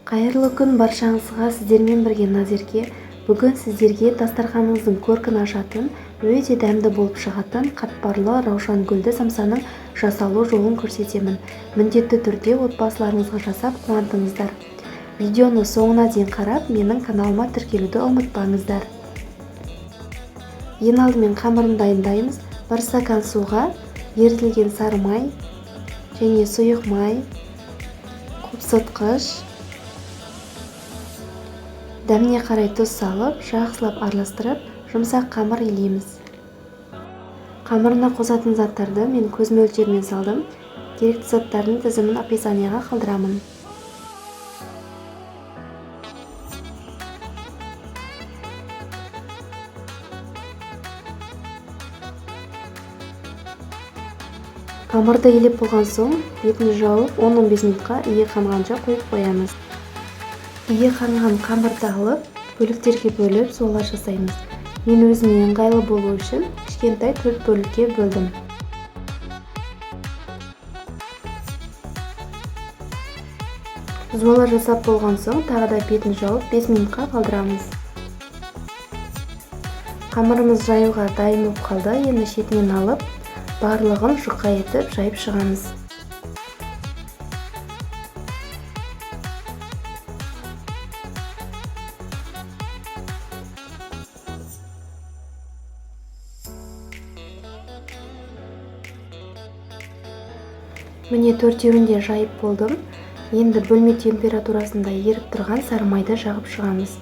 Қайырлы күн баршаңызға, сіздермен бірге Назерке. Бүгін сіздерге дастарханыңыздың көркін ашатын, өте дәмді болып шығатын қатпарлы раушан гүлді самсаның жасалу жолын көрсетемін. Міндетті түрде отбасыларыңызға жасап қуантыңыздар. Видеоны соңына дейін қарап, менің каналыма тіркелуді ұмытпаңыздар. Ең алдымен қамырын дайындаймыз. 1 стакан суға ерітілген сары май және сұйық май, қопсытқыш, дәміне қарай тұз салып, жақсылап араластырып, жұмсақ қамыр илейміз. Қамырына қосатын заттарды мен көз мөлшерімен салдым. Керекті заттардың тізімін описанияға қалдырамын. Қамырды илеп болған соң, бетін жауып 10-15 минутқа иі қанғанша қойып қоямыз. Иі қанған қамырды алып, бөліктерге бөліп зуала жасаймыз. Мен өзіме ыңғайлы болу үшін кішкентай 4 бөлікке бөлдім. Зуала жасап болған соң, тағы да бетін жауып 5 минутқа қалдырамыз. Қамырымыз жаюға дайын болып қалды. Енді шетінен алып, барлығын жұқа етіп жайып шығамыз. Міне төртеуін де жайып болдым. Енді бөлме температурасында еріп тұрған сары майды жағып шығамыз.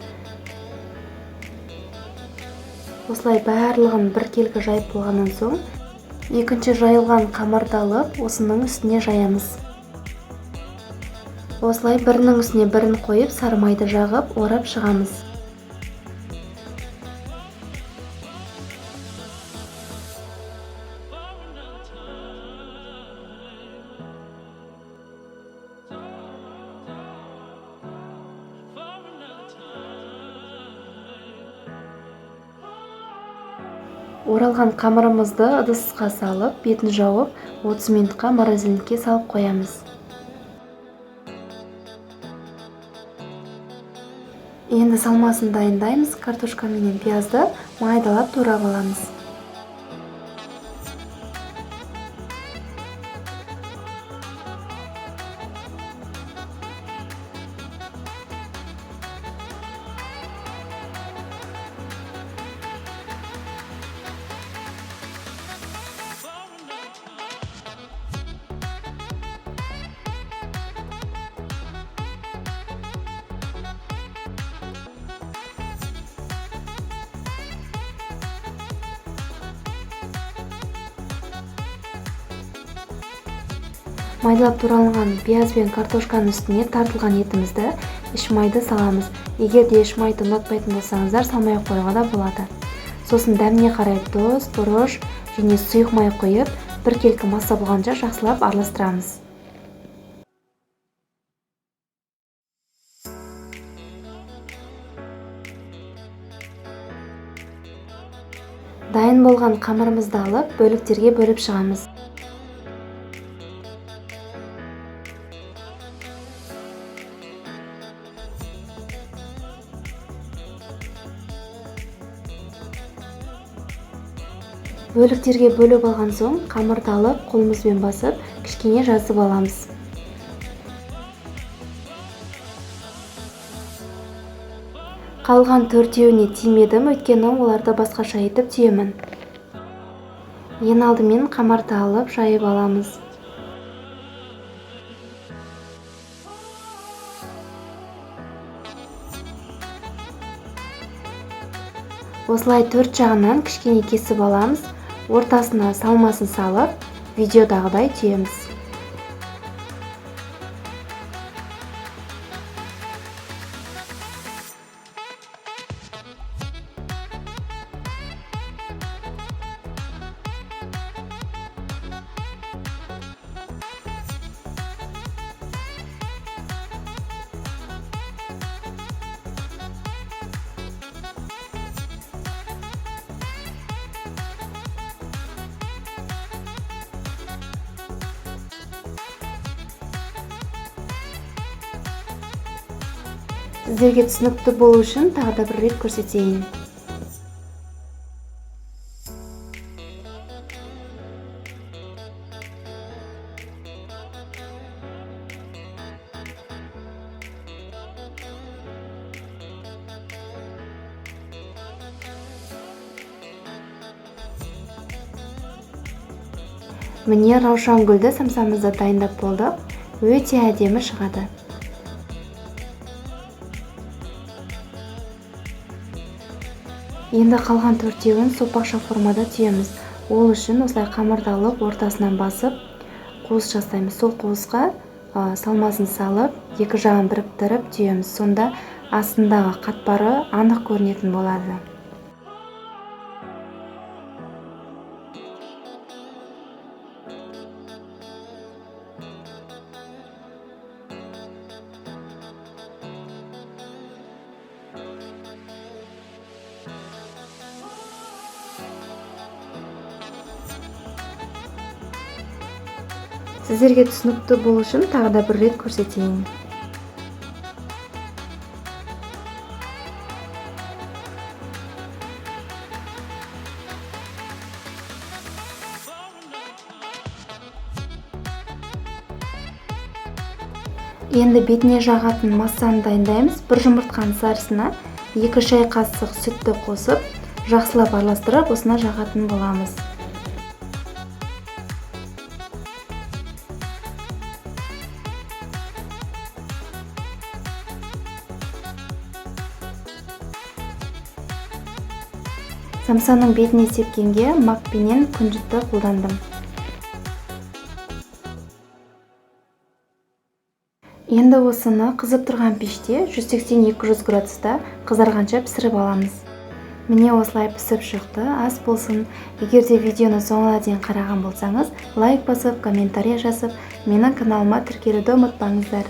Осылай барлығын біркелкі жайып болғаннан соң, екінші жайылған қамырды алып, осының үстіне жаямыз. Осылай бірінің үстіне бірін қойып, сары майды жағып, орап шығамыз. Оралған қамырымызды ыдысқа салып, бетін жауып, 30 минутқа морозильникке салып қоямыз. Енді салмасын дайындаймыз. Картошка менен пиязды майдалап турап аламыз. Майдалап туралған пияз бен картошканың үстіне тартылған етімізді, іш майды саламыз. Егер де іш майды ұнатпайтын болсаңыздар, салмай қоюға да болады. Сосын дәміне қарай тұз, бұрыш және сұйық май құйып, біркелкі масса болғанша жақсылап араластырамыз. Дайын болған қамырымызды алып, бөліктерге бөліп шығамыз. Бөліктерге бөліп алған соң, қамырды алып, қолымызбен басып, кішкене жазып аламыз. Қалған төртеуіне тимедім, өйткені оларды басқаша етіп түйемін. Ең алдымен қамырды алып, жайып аламыз. Осылай төрт жағынан кішкене кесіп аламыз. Ортасына салмасын салып, видеодағыдай түйеміз. Сіздерге түсінікті болу үшін тағы да бір рет көрсетейін. Міне, раушан гүлді самсамызды дайындап болдық. Өте әдемі шығады. Енді қалған төртеуін сопақша формада түйеміз. Ол үшін осылай қамырды алып, ортасынан басып, қуыс жасаймыз. Сол қуысқа салмасын салып, екі жағын біріктіріп түйеміз. Сонда астындағы қатпары анық көрінетін болады. Сіздерге түсінікті болу үшін тағы да бір рет көрсетейін. Енді бетіне жағатын массаны дайындаймыз. Бір жұмыртқаның сарысына 2 шай қасық сүтті қосып, жақсылап араластырып, осына жағатын боламыз. Самсаның бетіне сепкенге мак пенен күнжітті қолдандым. Енді осыны қызып тұрған пеште 180-200 градуста қызарғанша пісіріп аламыз. Міне, осылай пісіп шықты. Ас болсын. Егер де видеоны соңына дейін қараған болсаңыз, лайк басып, комментарий жазып, менің каналыма тіркелуді ұмытпаңыздар.